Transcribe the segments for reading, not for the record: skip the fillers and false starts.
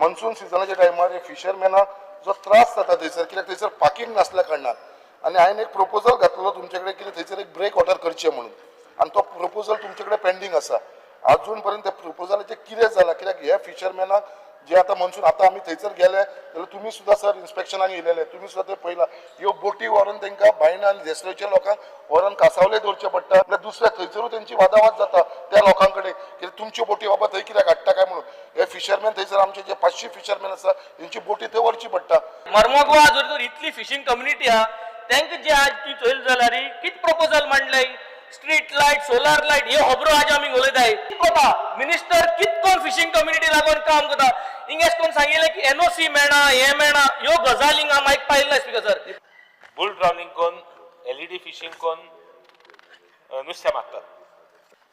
Monsoon सिजनाच्या टायमार हे फिशरमॅनाक जो त्रास जाता थंयसर, कित्याक थंयसर पार्किंग नासल्या कारणान. आनी हांवें एक प्रपोजल घातलेलो तुमचे कडेन की थंयसर एक ब्रेक वॉटर करचें म्हणून, आनी तो प्रपोजल तुमचे कडेन पेंडींग आसा. अजून पर्यंत त्या प्रपोजलाचें कितें जालां? कित्याक हे फिशरमॅनाक जे आतां मॉन्सून, आतां आमी थंयसर गेले जाल्यार तुमी सुद्दां सर इन्स्पेक्शनाक येयलेले, तुमी सुद्दां ते पळयलां. ह्यो बोटी व्हरून तांकां बायणा आनी देसलेच्या लोकांक व्हरून कासावले दवरचें पडटा. म्हळ्यार दुसऱ्या थंयसरूय तेंची वादावाद जाता त्या लोकां कडेन की तुमच्यो बोटी बाबा थंय कित्याक हाडटा काय म्हणून. हे फिशरमॅन थंयसर आमचे जे 500 फिशरमॅन आसा, तेंची बोटी थंय व्हरची पडटा. मर्मगोवा जर तर इतली फिशींग कम्युनिटी आहा, तांकां जे आज तुवें चोयलें जाल्यार कितें प्रपोजल मांडलें? स्ट्रीट लायट, सोलार लायट, ह्यो खबरो आज आमी उलयताय. कितें कोता मिनिस्टर? कित कोण फिशींग कम्युनिटी लागून काम करता? हिंगा कोण सांगिल्लें की एनओसी मेळना, हें मेळना, ह्यो गजाली हिंगा आमी आयकपा येयला स्पिकर सर. बुल ट्रॉलिंग कोन्न, एलईडी फिशींग कोन्न नुस्तें मारतात.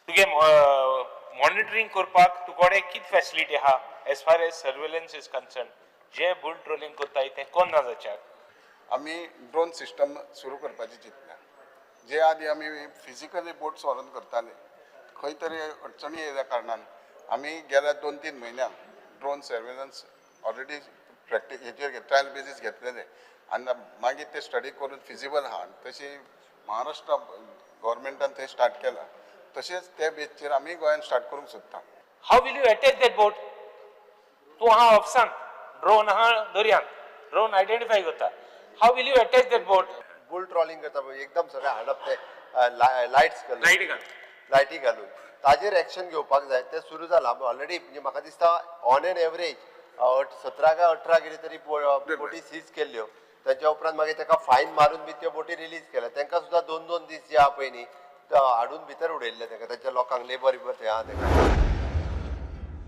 तुगे मॉनिटरींग करपाक तुकोडे कित फॅसिलिटी आहा as far as surveillance is concern? जे बुल ट्रोलिंग करताय तें कोन्ना जाच्याक. आमी ड्रोन सिस्टम सुरू करपाची चिंतल्या. जे आदी आमी फिजिकली बोट्स व्हरून करताले, खंय तरी अडचणी येयल्या कारणान आमी गेल्या 2-3 म्हयन्यांक ड्रोन सर्वेलन्स ऑलरेडी प्रॅक्टीस हेचेर ट्रायल बेजीस घेतलेले आनी मागीर ते स्टडी करून फिजिबल आहा. तशी महाराष्ट्र गव्हर्मेंटान थंय स्टार्ट केला, तशेंच ते बेजीचेर आमी गोंयान स्टार्ट करूंक सोदता. How will you attach that boat? तूं आहा ऑफसान, ड्रोन आहा दर्यांत, ड्रोन आयडेंटिफाय करता. How will you attach that boat? Bull trawling करता पळय, एकदम सगळें हाडप, ते लायट्स घालून. लायटी घालून. लायटी घालून, ताजेर एक्शन घेवपाक जाय. तें सुरू जालां ऑलरेडी. म्हणजे म्हाका दिसता ऑन एन एवरेज 17 काय 18 कितें तरी बोटी सीज केल्ल्यो. ताच्या उपरांत मागीर ताका फायन मारून बी त्यो बोटी रिलीज केल्या. तांकां सुद्दां 2-2 दीस जे आहा पळय न्ही, हाडून भितर उडयल्ले तांकां, तांच्या लोकांक, लेबर बिबर थंय आहा तांकां.